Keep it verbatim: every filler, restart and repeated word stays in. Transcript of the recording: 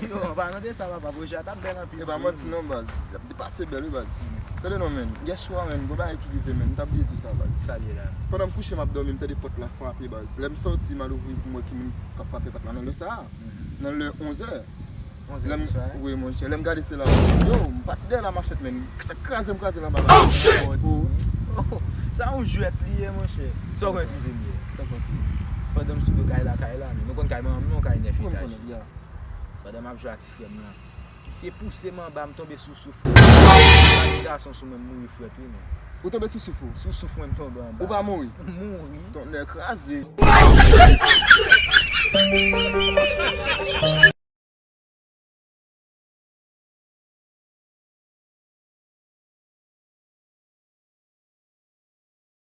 Yo, an palan de sa, papa, pwojè a t ap bèl anpil. E pa manti non, baz. L ap depase bèl, wi, baz. Tande non, menn. Yèswa, menn, gon bagay ki rive, menn. M t ap bliye di w sa, baz. Sa l ye la? Pandan m kouche, m ap dòmi, m tande pòt la frape, baz. Lè m sòti, m al ouvri pou m wè ki moun k ap frape pòt la nan lè sa a. Nan lè onzè. Onzè di swa, hein? Wi, monchè. Lè m gade, se la. Yo, m pati dèyè la machèt, menn. Sa kraze m kraze l anba la. Oh, sa yon jwèt li ye, monchè. Sa w konn rive m ye? Sa k pase? Pandan m sou do kay la, kay la, men nou konn kay manman m non, kay nèf Ou konn etaj. Konnen, ya. Pandan m ap jwe a ti frè m nan. Misye pouse m anba, m tonbe sou souf. Gason sou mwen, m mouri frèt, wi, men. Ou tonbe sou souf ou? Sou souf mwen, m tonbe anba. Ou pa mouri? M mouri. Tonnè kraze.